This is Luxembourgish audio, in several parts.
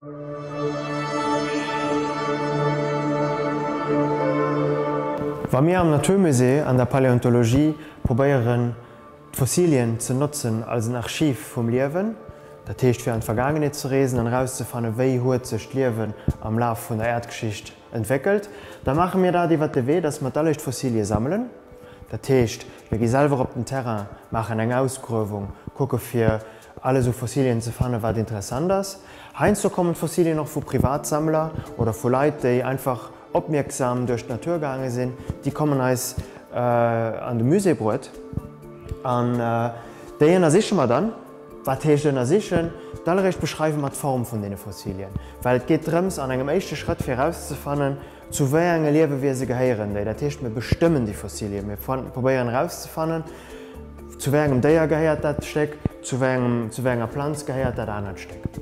Wa mir am Naturmusée an der Paläontologie probéieren, d'Fossilien ze notzen als en Archiv vum Liewen, dat heescht fir an d'Vergaangenheet ze reesen an erauszefannen, wéi huet sech d'Liewen am Laf vun der Äerdgeschicht entwéckelt, da maache mir dat iwwert de Wee, dass mer d'alleréischt Fossilie sammelen. Dat heescht, mir gi selwer op den Terrain, maachen eng Ausgruewung, kucke fir alles u Fossilien ze fannen, wat interessant ass. Heiansdo kommen d'Fossilien och vu Privatsammler oder vu Leit, déi einfach opmierksam duerch d'Natur gaange sinn. Déi kommen eis an de Musée bruet an déi ënnersiche mer dann. Wat heescht ënnersichen? D'alleréischt beschreiwe mer d'Form vun deene Fossilien, well et geet drëms an engem éischte Schrëtt fir erauszefannen, zu wéi enge Liewewiese gehéieren déi. Dat heescht, mir bestëmmen déi Fossilien, mir probéieren erauszefannen, Zu wéi engem Déier gehéiert dat Stéck? Zu wéi engem, zu wéi enger Planz gehéiert dat anert Stéck?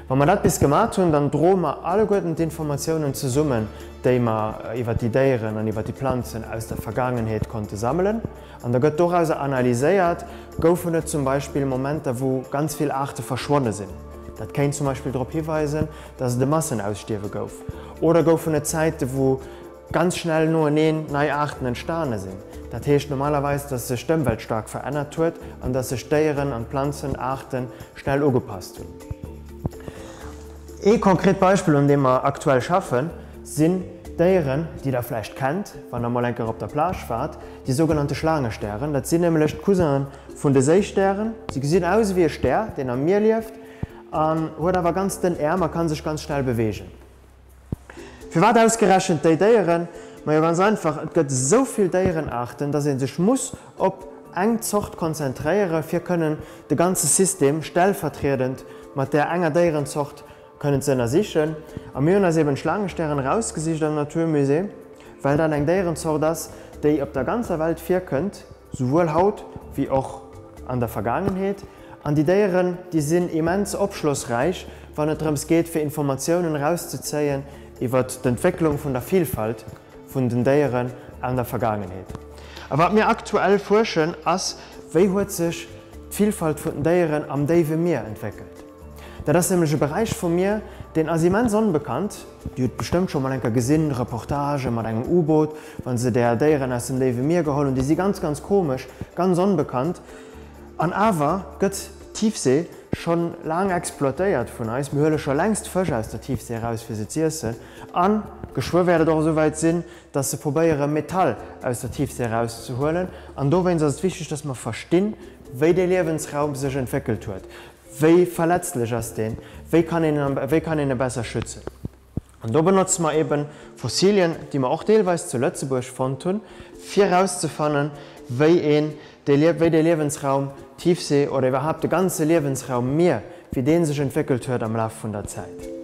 Wa mer dat bis gemat hunn, dann droe mer alleguerten d'Informatiounen zesummen, déi mer iwwer déi Déieren an iwwer déi Planzen aus der Vergaangenheet konnte sammelen. An da gëtt dorauser analyséiert, Goufen et zum Beispill Momenter, wou ganz vill Aarte verschwonne sinn? Dat kéint zum Beispill drop hiweisen, dass et e Massenausstierwe gouf. Oder goufen et Zäite wou ganz schnell noeneen nei Aarten entstane sinn. Dat heescht normalerweis, dass sech d'Ëmwelt staark verännert huet an dass sech d'Déieren an d'Planzenaarte schnell ugepasst hunn. Ee konkret Beispill, un deem mer aktuell schaffen, sinn Déieren, déi der vläicht kennt, wann der mol eng Kéier op der Plage waart, déi sougenannte Schlaangestären. Dat sinn nämlech d'Cousinen vun de Séistären. Si gesinn aus ewéi e Stär, deen am Mier lieft an huet awer ganz dënn Äerm a ka sech ganz schnell beweegen. Firwat ausgerechent déi Déieren? Majo ganz einfach, et gëtt esou vill Déierenaarten, dass ee sech muss op eng Zort konzentréiere fir kënnen de ganze System stellvertriedend mat där enger Déierenzort kënnen ze ënnersichen. A mir hunn eis eben d'Schlaangestären erausgesicht am Naturmusée, well dat eng Déierenzort ass, déi op der ganzer Welt virkënnt, souwuel haut wéi och an der Vergaangenheet. An déi Déieren, déi sinn immens opschlossräich, wann et drëms geet, fir Informatiounen erauszezéien iwwert d'Entwécklung vun der Vilfalt vun den Déieren an der Vergaangenheet. A wat mir aktuell fuerschen, ass, Wéi huet sech d'Vilfalt vun den Déieren am déiwe Mier entwéckelt? Dat ass nämlech e Beräich vum Mier, deen ass immens onbekannt. Dir hutt bestëmmt scho mol eng Kéier gesinn, Reportagë mat engem U-Boot, wa se där Déieren aus dem déiwe Mier geholl hunn. Déi si ganz, ganz komesch, ganz onbekannt. An awer gëtt d'Tiefsee scho laang exploitéiert vun eis. Mir huele scho längst Fësch aus der Tiefsee eraus fir se z'iessen. A geschwë wäert et och esouwäit sinn, datt se probéiere Metall aus der Tiefsee erauszehuelen. An dowéinst ass et wichteg, datt mer verstinn, wéi dee Liewensraum sech entwéckelt huet. Wéi verletzlech ass deen? Wéi kann een, wéi kann een e besser schützen? An do benotze mer eben Fossilien, déi mer och deelweis zu Lëtzebuerg fonnt hunn, fir erauszefannen, wéi een dee, wéi dee Liewensraum Tiefsee oder iwwerhaapt de ganze Liewensraum Mier, wéi dee sech entwéckelt huet am Laf vun der Zäit.